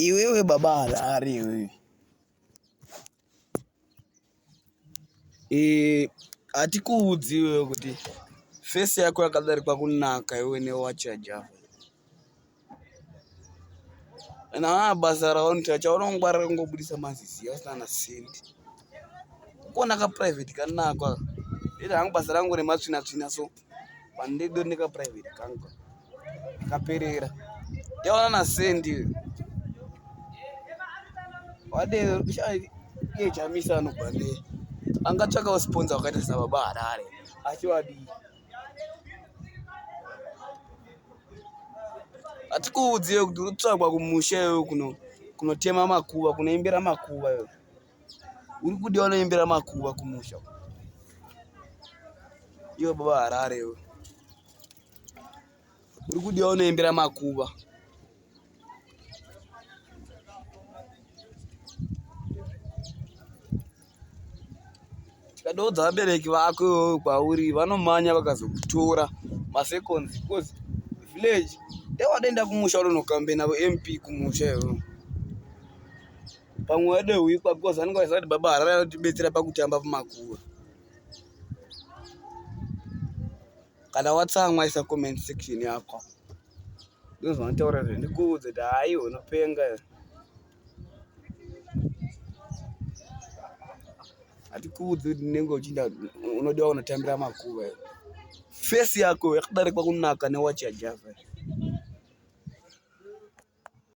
Iwewe baba Harare iwewe. Eh, hatikuudzi iwewe kuti fesi yako yakadarikwa kunaka iwe newachi yaJava. Kana haa basa raunoita chaunongwarira kungobudisa mazizi asina na sendi. Kuona ka private kanako aka. Ndiri hangu basa rangu rematsvina tsvina so. Pandido neka private kangu. Kaperera. Yaona na sendi. Wade iye Chamisa anobva ne angatsvakawo sponsor wakaita sababa Harare achiwadii hatikuudziwe kuti uri kutsvagwa kumusha iwewe kuno kunotema makuva kunoimbira makuva iwewe uri kudiwa unoimbira makuva kumusha iwe baba Harare iwe uri kudiwa unoimbira makuva Tikadoudza vabereki vako iwewe kwauri vanomanya vakazokutora maseconds because village dai wadaenda kumusha unonokambena MP kumusha iwewe. Pamwe wade huikwa because vanenge vaziva kuti baba Harare vanotibetsera pakutamba pamakuva. Kana watsamwa isa comment section yako. Ndozvanotaura zve ndikuudze kuti hayi unopenga. Hatikuudzi kuti unenge uchinda unodiwa unotambira makuva. Face yako yakadarikwa kunaka newachi yaJava.